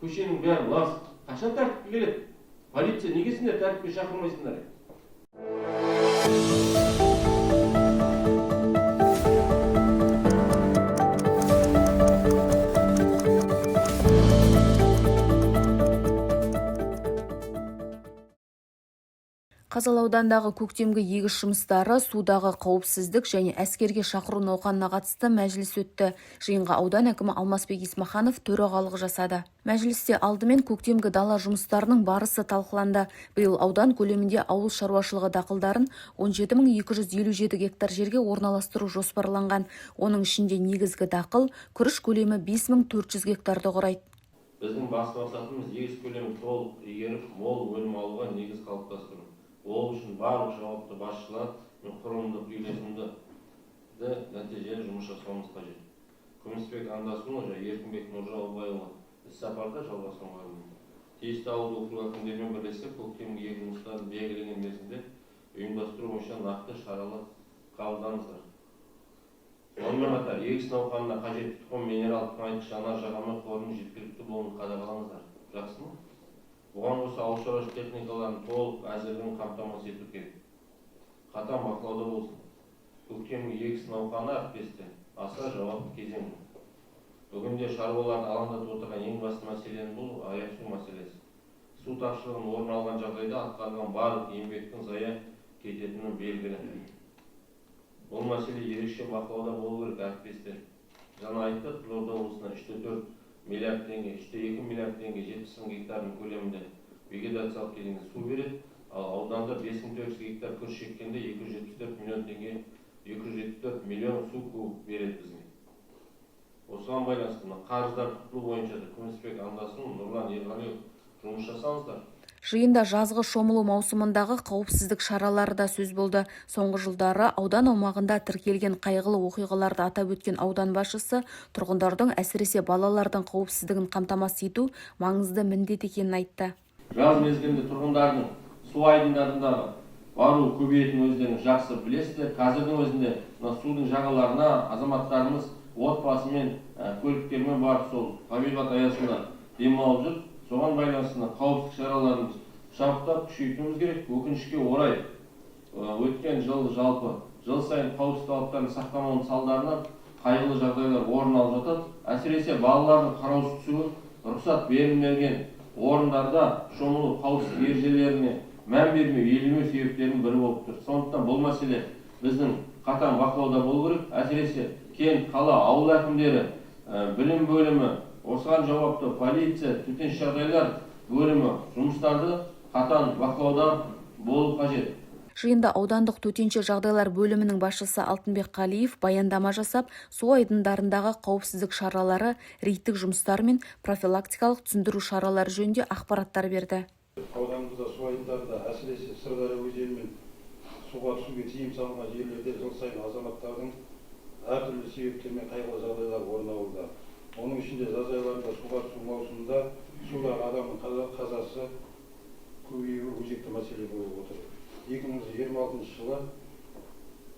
Көшенің бәрі лас. Қашан тәртіпке келеді? Полиция неге сендер тәртіпке шақырмайсыңдар? Қазалы ауданындағы көктемгі егіс жұмыстары, судағы қауіпсіздік және әскерге шақыру науқанына қатысты мәжіліс өтті. Жиынға аудан әкімі Алмасбек Есмаханов төрағалық жасады. Мәжілісте алдымен көктемгі дала жұмыстарының барысы талқыланды. Биыл аудан көлемінде ауыл шаруашылығы дақылдарын 17 257 гектар жерге орналастыру жоспарланған. Оның ішінде негізгі дақыл күріш көлемі 5400 гектарды құрайды. Біздің басты мақсатымыз егіс көлемін толық игеріп, мол өнім алуға негіз қалыптастыру. Ол үшін барлық жауапты басшылар мен құрылымдық үйлесімді нәтижелі жұмыс жасауымыз қажет. Күмісбек Андасұлы және Еркінбек Нұржаубайұлы іс-сапарда жалғасқан болатын. Тиісті ауылдық округ әкімдерімен бірлесіп көктемгі егін жұмыстарын белгіленген мерзімде ұйымдастыру бойынша нақты шаралар қабылдаңыздар. Сонымен қатар егіс науқанына қажетті тұқым, минерал, тыңайтқыш, жанар-жағармай қорының жеткілікті болуын қадағалаңыздар. Жақсы ма? Бұған қоса ауыл шаруашылық техникаларының толық әзірлігін қамтамасыз ету керек. Қатаң бақылауда болсын. Көктемгі егіс науқаны әріптестер аса жауапты кезең. Бүгінде шаруаларды алаңдатып отырған ең басты мәселенің бұл аяқ су мәселесі. Су тапшылығының орын алған жағдайда атқарылған барлық еңбектің зая кететіні белгілі. Бұл мәселе ерекше бақылауда болу керек, әріптестер. Жаңа айттық, Қызылорда облысына үш те төрт миллиард теңге, үш те екі миллиард теңге жетпіс мың гектардың көлемінде вегетациялық кезеңде су береді. Ал ауданда 5400 гектар күріш еккенде екі жүз жетпіс төрт миллион теңге, екі жүз жетпіс төрт миллион су куб береді бізге. Осыған байланысты мына қарыздар құтылу бойынша да Күмісбек Андасұлы, Нұрлан Ерғалиев жұмыс жасаңыздар. Жиында жазғы шомылу маусымындағы қауіпсіздік шаралары да сөз болды. Соңғы жылдары аудан аумағында тіркелген қайғылы оқиғаларды атап өткен аудан басшысы тұрғындардың, әсіресе балалардың қауіпсіздігін қамтамасыз ету маңызды міндет екенін айтты. Жаз мезгілінде тұрғындардың су айдындарындағы бару көбейетінін өздеріңіз жақсы білесіздер. Қазірдің өзінде мына судың жағаларына азаматтарымыз отбасымен, көліктермен барып сол табиғат аясында демалып жүр. Соған байланысты қауіпсіздік шараларын шарттап күшейтуіміз керек. Өкінішке орай, өткен жыл жалпы жыл сайын қауіпсіздік талаптарын сақтамауының салдарынан қайғылы жағдайлар орын алып жатады. Әсіресе балалардың қараусыз түсуі, рұқсат берілмеген орындарда шомылу қауіпсіздік ережелеріне мән бермеу, елемеу себептерінің бірі болып тұр. Сондықтан бұл мәселе біздің қатаң бақылауда болу керек. Әсіресе кент, қала, ауыл әкімдері, білім бөлімі, осыған жауапты полиция, төтенше жағдайлар бөлімі жұмыстарды қатаң бақылауда болу қажет. Жиында аудандық төтенше жағдайлар бөлімінің басшысы Алтынбек Қалиев баяндама жасап, су айдындарындағы қауіпсіздік шаралары, рейдтік жұмыстар мен профилактикалық түсіндіру шаралары жөнінде ақпараттар берді. Ауданымызда су айдындарында, әсіресе Сырдария өзені мен суға түсуге тыйым салынған жерлерде жыл сайын азаматтардың әртүрлі себептермен қайғылы жағдайлар орын алуда. Оның ішінде жаз айларында суға түсу маусымында судағы адамның қазасы көбеюі өзекті мәселе болып отыр. Екі мың жиырма алтыншы жылы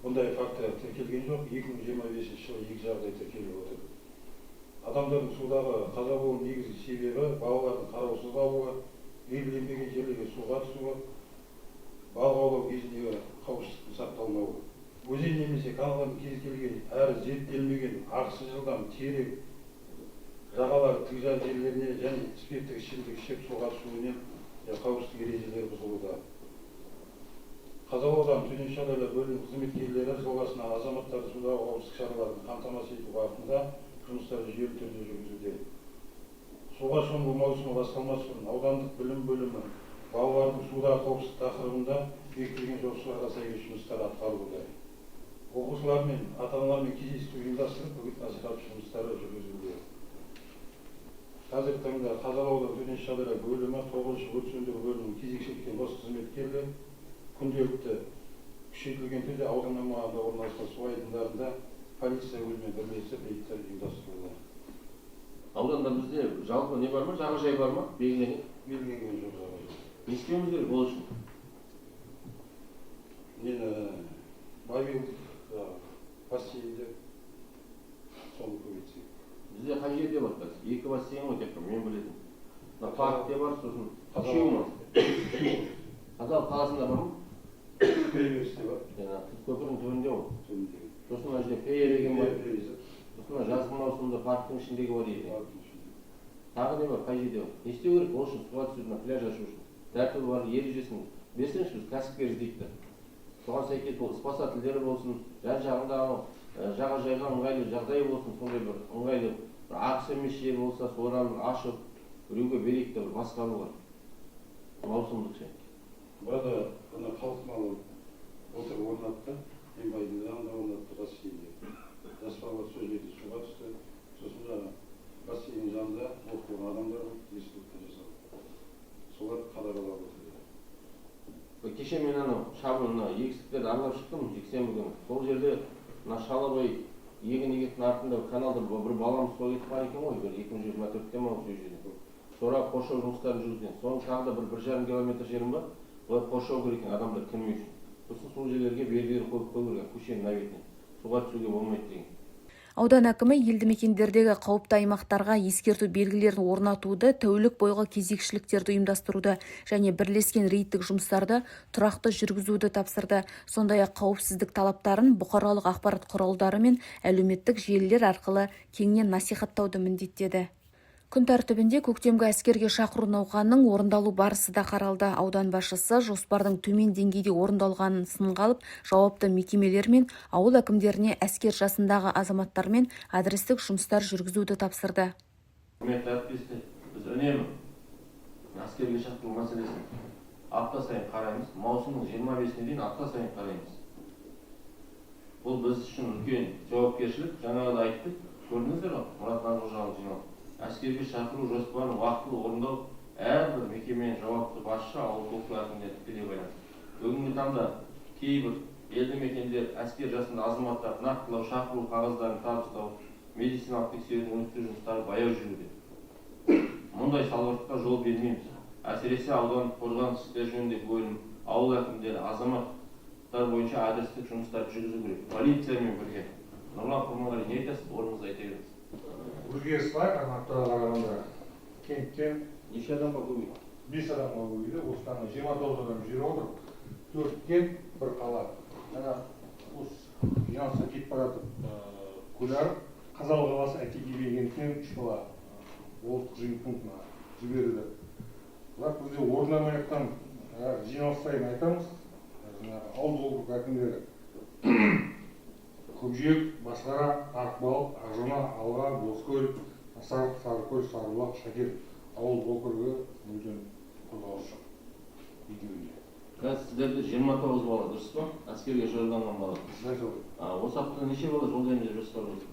бұндай факті тіркелген жоқ, екі мың жиырма бесінші жылы екі жағдай тіркеліп отыр. Адамдардың судағы қаза болуының негізгі себебі балалардың қараусыз қалуы, белгіленбеген жерлерге суға түсуі, балық аулау кезіндегі қауіпсіздіктің сақталмауы. Өзен немесе каналдардың кез келген әрі зерттелмеген ағысы жылдам, терең жағалары тік жар жерлеріне және спирттік ішімдік ішіп суға түсуіне қауіпсіздік ережелері бұзылуда. Қазалы ауданы төтенше жағдайлар бөлімінің қызметкерлері жыл басынан азаматтарды судағы қауіпсіздік шараларын қамтамасыз ету бағытында жұмыстарды жүйелі түрде жүргізуде. Суға шомылу маусымы басталмас бұрын аудандық білім бөлімі балалардың судағы қауіпсіздік тақырыбында бекітілген жоспарға сәйкес жұмыстар атқарылуда. Оқушылармен, ата-аналармен кездесу ұйымдастырып, үгіт насихат жұмыстары жүргізілуде. Қазіргі таңда Қазалы ауданы төтенше жағдайлар бөлімі тоғызыншы өрт сөндіру бөлімінің кезекшіліктен бос қызметкерлері күнделікті күшейтілген түрде аудан аумағында орналасқан су айдындарында полиция өзімен бірлесіп рейдтер ұйымдастыруда. Ауданда бізде жалпы не бар ма? Жағажай бар ма? Белгіленген? Белгіленген жоқ жағажай. Не істеуіміз керек ол үшін? Нені, мобильдік бассейнде соны көбейтсек. Бізде қай жерде бар қазір? Екі бассейн ғой тек қана мен білетін. Мына паркте бар, сосын үшеу ма? Қазалы қаласында бар ма? Кіреберісте бар. Жаңағы көпірдің түбінде ғой. Түбіндегі. Сосын мына жерде фея деген бар. Фея. Сосын мына жазғы маусымда парктің ішіндегі бар екен. Парктың ішінде. Тағы не бар, қай жерде бар? Не істеу керек ол үшін, суға түсу, мына пляж ашу үшін? Тәртібі бар, ережесін берсеңізші, біз кәсіпкер іздейік та. Соған сәйкес ол спасательдер болсын, жан жағында анау жағажайға ыңғайлы жағдай болсын, сондай бір ыңғайлы бір ағыс емес жер болса, содан ашып біреуге берейік та бір басқаруға. Маусымдық ше. Burada ана халық малы былтыр орнатты, Ембайдың жанында орнатты бассейнде. Жас балалар сол жерде суға түсті. Сосын жаңа бассейннің жанында оқыған адамдар болды, институтта жасалды. Солар қадағалап отырды. Кеше мен анау шабын мына егістіктерді аралап шықтым жексенбі күні. Сол жерде мына Шалабай егін егетін артында каналда бір баламыз суға кетіп қалған екен ғой, бір 2024-те ма сол жерде. Сора қоршау жұмыстарын жүргізген. Соның тағы да бір 1,5 километр жерім бар. Олар қоршау керек екен адамдар кірмеу үшін. Сосын сол жерлерге белгілер қойып қою керек көшенің мына бетіне. Суға түсуге болмайды деген. Аудан әкімі елді мекендердегі қауіпті аймақтарға ескерту белгілерін орнатуды, тәулік бойғы кезекшіліктерді ұйымдастыруды және бірлескен рейдтік жұмыстарды тұрақты жүргізуді тапсырды. Сондай-ақ қауіпсіздік талаптарын бұқаралық ақпарат құралдары мен әлеуметтік желілер арқылы кеңінен насихаттауды міндеттеді. Күн тәртібінде көктемгі әскерге шақыру науқанының орындалу барысы да қаралды. Аудан басшысы жоспардың төмен деңгейде орындалғанын сынға алып, жауапты мекемелер мен ауыл әкімдеріне әскер жасындағы азаматтармен адрестік жұмыстар жүргізуді тапсырды. Құрметті әріптестер, біз үнемі әскерге шақыру мәселесін апта сайын қараймыз. Маусымның 25-іне дейін апта сайын қараймыз. Бұл біз үшін үлкен жауапкершілік. Жаңа да айттық, көрдіңіздер ғой, Мұрат Нанғожаұлы жиналды. Әскерге шақыру жоспарын уақытылы орындау әрбір мекеменің жауапты басшы, ауыл округ әкімдері тікелей байланысты. Бүгінгі таңда кейбір елді мекендер әскер жасында азаматтарды нақтылау, шақыру қағаздарын табыстау, медициналық тексеруден өткізу жұмыстары баяу жүруде. Мұндай салғырттыққа жол бермейміз. Әсіресе аудан қорғаныс істері жөніндегі бөлім, ауыл әкімдері, азаматтар бойынша адрестік жұмыстар жүргізу керек. Полициямен бірге. Нұрлан Құрманғали, не айтасыз? Орныңызда айта беріңіз. Өзгеріс бар, ана аптаға қарағанда кенттен Неше адамға көбейді? 5 адамға көбейді. Осыдан 29 адам жер отыр. 4 кент, бір қала. Жаңа осы жиналысқа кетіп бара жатып, Көларық, Қазалы қаласы Әйтеке би кентінен 3 бала облыстық жиын пунктына жіберілді. Бірақ бізде орындамай жатқан әр жиналыс сайын айтамыз, жаңағы ауыл округ әкімдері Көкжиек, Басқара, Ақбалық, Ақжона, Алға, Бозкөл, Асар, Сарыкөл, Сарыбұлақ, Шакер ауыл округі мүлдем қозғалыс жоқ екеуінде. Қазір сіздерде 29 бала, дұрыс па? Әскерге жолданған бала. Дәл солай. Осы аптада неше бала жолдаймыз деп жоспарлап отырсыз?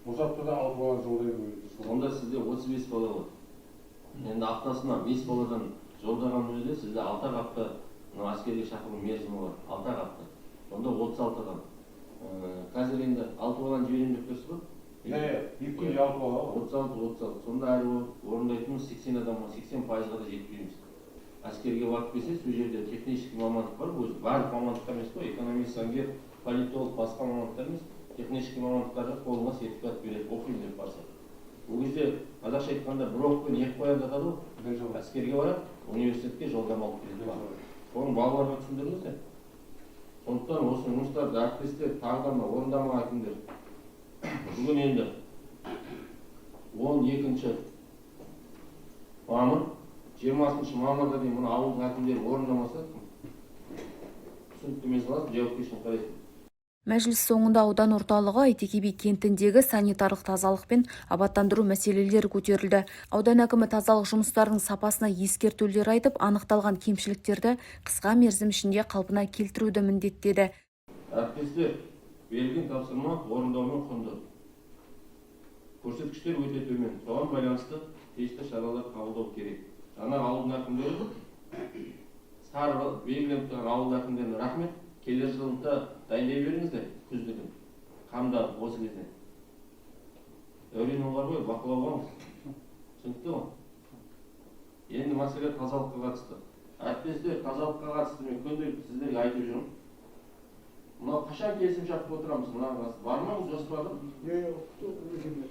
Осы аптада 6 бала жолдаймыз деп жоспарлап. Онда сізде 35 бала болады. Енді аптасына 5 баладан жолдаған өзінде сізде 6 апта мынау әскерге шақыру мерзімі бар. 6 апта. Онда 36 адам. Қазір енді 6 баланы жіберемін деп тұрсыз ба? Иә, иә, екі күнде 6 бала ғой. 36, 36. Сонда әлі орындайтынымыз 80 адамға, 80%-ға да жетпейміз. Әскерге барып келсе, сол жерде технический мамандық бар, өзі барлық мамандықтар емес қой, экономист, заңгер, политолог, басқа мамандықтар емес, технический мамандықтарға қолыңа сертификат береді, оқимын деп барса. Ол кезде қазақша айтқанда бір оқпен екі қоян жатады ғой. Дәл солай. Әскерге барады, университетке жолдама алып келеді. Дәл солай. Соны балаларға түсіндіріңіздер. Сондықтан осы жұмыстарды әріптестер, тағы да мына орындамаған әкімдер. Бүгін енді 12 мамыр, 20 мамырға дейін мына ауылдың әкімдері орындамаса, түсінікті емес аласың, жауапкершілік қарайсың. Мәжіліс соңында аудан орталығы Әйтеке би кентіндегі санитарлық тазалық пен абаттандыру мәселелері көтерілді. Аудан әкімі тазалық жұмыстарының сапасына ескертулер айтып, анықталған кемшіліктерді қысқа мерзім ішінде қалпына келтіруді міндеттеді. Әріптестер, берілген тапсырма орындаумен құнды. Көрсеткіштер өте төмен. Соған байланысты тиісті шаралар қабылдау керек. Жаңа ауылдың әкімдері сары белгіленіп тұрған ауыл әкімдеріне рахмет. Келер жылында дайындай беріңіздер күздігін. Қамда осы кезде. Дәурен Оңғарбаев бақылауға алыңыз. Түсінікті ғой? Енді мәселе тазалыққа қатысты. Әріптестер, тазалыққа қатысты мен күнделікті сіздерге айтып жүрмін. Мынау қашан келісім шартқа отырамыз? Мынаған қатысты бар ма бұл жоспарда? Иә, иә, мекеме.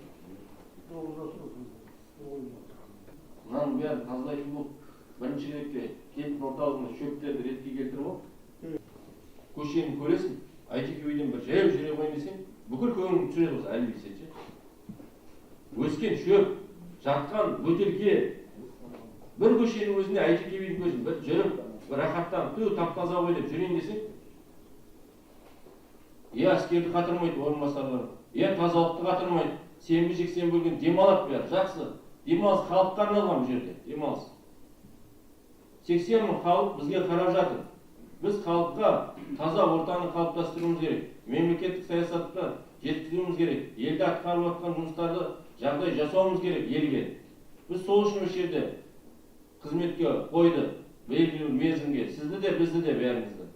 Мынаның бәрі бәрін тазалайтын болып, бірінші кезекте кенттің орталығында шөптерді ретке келтіріп алып, көшені көресің, Әйтеке биден бір жаяу жүре қояйын десең, бүкіл көңілің түсіреді осы Әліби сен ше. Өскен шөп, жатқан бөтелке, бір көшенің өзінде Әйтеке бидің көшесін бір жүріп, бір рахаттанып, ту тап таза ғой деп жүрейін десең, я әскерді қатырмайды орынбасарлар, я тазалықты қатырмайды. Сенбі, жексенбі күні демалады бәрі, жақсы. Демалыс халыққа арналған бұл жерде, демалыс. 80 000 халық бізге қарап жатыр. Біз халыққа таза ортаны қалыптастыруымыз керек, мемлекеттік саясатты жеткізуіміз керек, елде атқарылып жатқан жұмыстарды жағдай жасауымыз керек елге. Біз сол үшін осы жерде қызметке қойды белгілі бір мерзімге сізді де, бізді де, бәрімізді.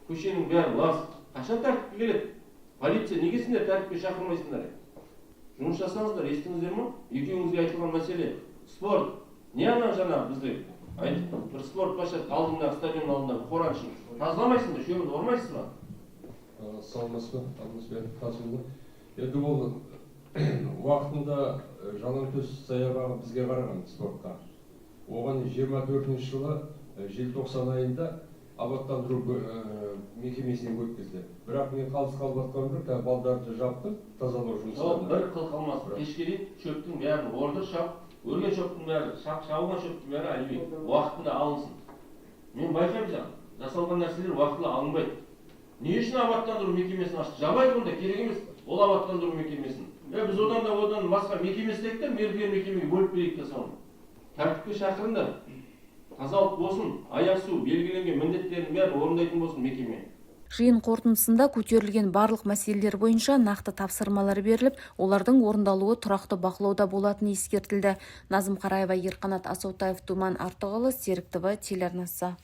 Көшенің бәрі лас. Қашан тәртіпке келеді полиция? Неге сендер тәртіпке шақырмайсыңдар? Жұмыс жасаңыздар, естіңіздер ма? Екеуіңізге айтылған мәселе спорт не, ана жаңағы бізде айтып бір спорт площадка алдындағы, стадион алдындағы қораның ішін тазаламайсың ба, шөбін ормайсыз ба? Саламатсыз ба, Алмасбек Қасымұлы. Енді ол уақытында Жалаңтөс саябағы бізге қараған спортқа. Оған 24-жылы желтоқсан айында абаттандыру мекемесіне өткізді. Бірақ мен қалыс қалып жатқан жоқ, қазір балдарды жаптым тазалау Сол жұмыстарына. бір қыл қалмасын. Кешке дейін шөптің бәрін ордыр, шап. Өрген шөптің бәрі, шабылған шөптің бәрі, Әлібек, уақытында алынсын. Мен байқаймын, жаңа жасалған нәрселер уақытылы алынбайды. Не үшін абаттандыру мекемесін ашты? Жабайық онда, керек емес ол абаттандыру мекемесін. Е, біз одан да, одан басқа мекеме істейік та, мердігер мекемеге бөліп берейік та соны. Тәртіпке шақырыңдар, тазалық болсын, аяқ су белгіленген міндеттердің бәрін орындайтын болсын мекеме. Жиын қорытындысында көтерілген барлық мәселелер бойынша нақты тапсырмалар беріліп, олардың орындалуы тұрақты бақылауда болатыны ескертілді. Назым Қараева, Ерқанат Асаутаев, Думан Артығұлы, Серік ТВ телеарнасы.